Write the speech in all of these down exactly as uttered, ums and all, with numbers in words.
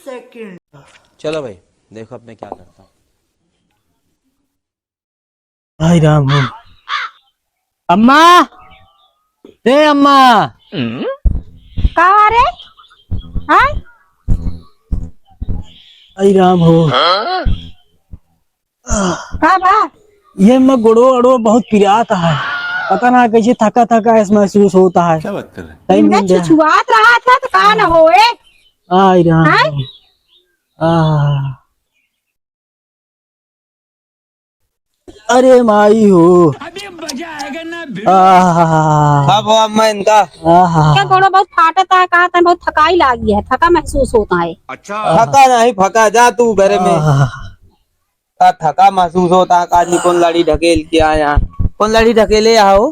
चलो भाई, देखो अब मैं क्या करता हूँ। हाय राम हो। अम्मा, ए अम्मा। का रे? हाँ? हाय राम हो। का बा? ये मैं गोड़ो अड़ो बहुत पिरात है, पता ना कैसे थका थका ऐसा महसूस होता है। क्या बात कर रहे हैं? टाइम इनका मिल गया। छुछुआत रहा था तो का न होए? आई राम। हैं? आह। अरे माई हो। अभी मजा आएगा ना भिड़ू। आह। अब हो अम्मा इनका। आह। क्या गोड़ो बहुत फाटता है, कहा था बहुत थकाई लागी है, थका महसूस होता है। अच्छा। थका नहीं फका, जा तू घरे में। आह। का थका महसूस होता है, का आदमी कौन लाड़ी ढकेल के आया, कौन लाड़ी ढकेले आओ।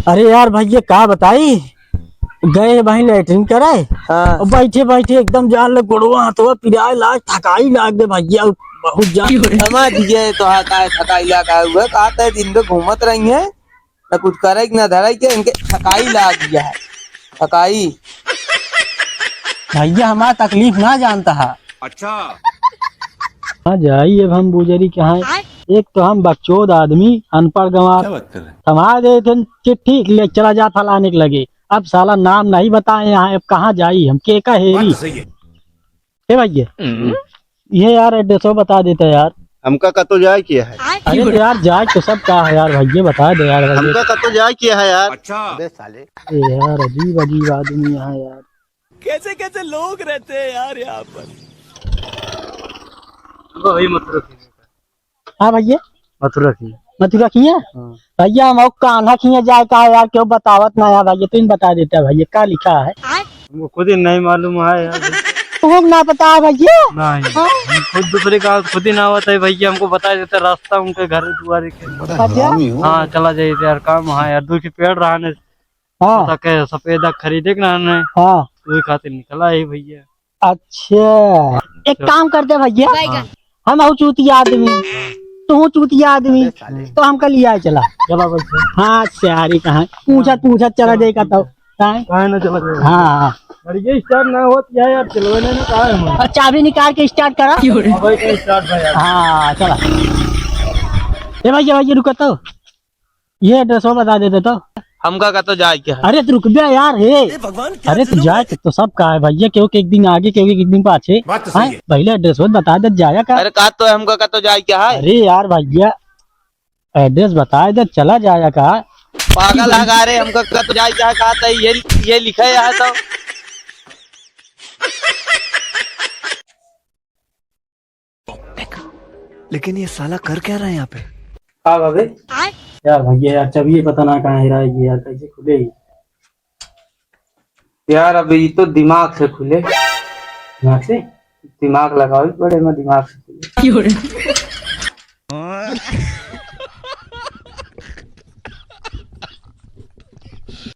अरे यार भैया, का बताई, गए हैं भाई लैट्रिन करे, हाँ। और बैठे बैठे एकदम जान ले गोड़वा हथवा पिराए लाग, थकाई लाग गए भैया, बहुत जान। समझ गए तो हाँ, का थकाई लाग हुआ, का तय दिन में घूमत रही है, न कुछ करे के, न धरे के, इनके थकाई लाग गया है। थकाई। भैया हमारा तकलीफ ना जानता है। अच्छा। हाँ जाई, अब हम बुजरी के हैं। एक तो हम बकचोद आदमी, अनपढ़ गंवार। क्या बात कर रहे हैं? थमा दे थे चिट्ठी, ले चला जा फलाने के लगे। अब साला नाम नहीं बताए यहाँ, अब कहाँ जाई हम, के का हेरी? बात तो सही है। ए भैया, हम्म। ये यार एड्रेसो बता देता यार। हमका कतो जाए के है? अरे तो यार जाए तो सब का है यार, भैया बता दे यार भैया। हमका कतो जाए के है यार? अच्छा। अबे साले। ए यार अजीब अजीब आदमी यहाँ यार। कैसे कैसे लोग रहते हैं यार यहाँ पर। वही मथुरा की। हाँ भैया। मथुरा की। मथुरा की है? हाँ। भैया हम कान्हा की जाए का है यार, क्यों बतावत ना यार भैया, तुम बता देते हैं भैया, का लिखा है? हमको खुद ही नहीं मालूम है यार। तुम ना पता है भैया? नहीं, हाँ? हम खुद दूसरे का खुद ही ना होता है भैया, हमको बता देते रास्ता उनके घर दुआरे के। बड़ा अच्छा। हरामी हो। हाँ, चला जाइए यार, काम है यार, दो की पेड़ रहा ने। हाँ। तो के सफेद खरीदे के ना ने। हाँ। वही खातिर निकला है भैया। अच्छा, एक अच्छा। काम करते भैया, बैगन। हम हूँ चूतिया आदमी, तू हूँ चूतिया आदमी, अबे साले। तो हमका लिया चला। चला भाई। हाँ, सारी कहाँ पूछत पूछत चला जाएगा तो। काहे? काहे ना चला जाएगा? हाँ, हाँ। गाड़ी ये start ना होत, क्या यार, चलवे ना, ना, काहे हम? और चाबी निकाल के start करा। अब भाई, कहीं start भाई यार। हाँ, चला। ए भैया, भैया, रुको तो। ये एड्रेसवा बता देते तो। हमका कतो जाए के है? अरे तो रुक बे यार, हे। ए भगवान, क्या अरे तो जुलूम जाए है? तो सब का है भैया, क्यों के एक दिन आगे, क्यों के एक दिन पाछे। बात तो सही हैं? है। पहले एड्रेसवा बता दे, जाया का। अरे का तो हमका कतो जाए के है? अरे यार भैया, एड्रेस बता दे, चला जाया का। पागल है का रे, हमका कतो जाए के है, का तो ये, ये लिखा है तो। लेकिन ये साला कर क्या रहा है यहाँ पे? हाँ भाभी। आय? यार भैया यार, चाबी पता ना कहाँ हेराई गई यार, कैसे खुले ही? यार, अब ये तो दिमाग से खुले। दिमाग से? दिमाग लगाओ, बड़े में दिमाग से खुले। क्यों रे?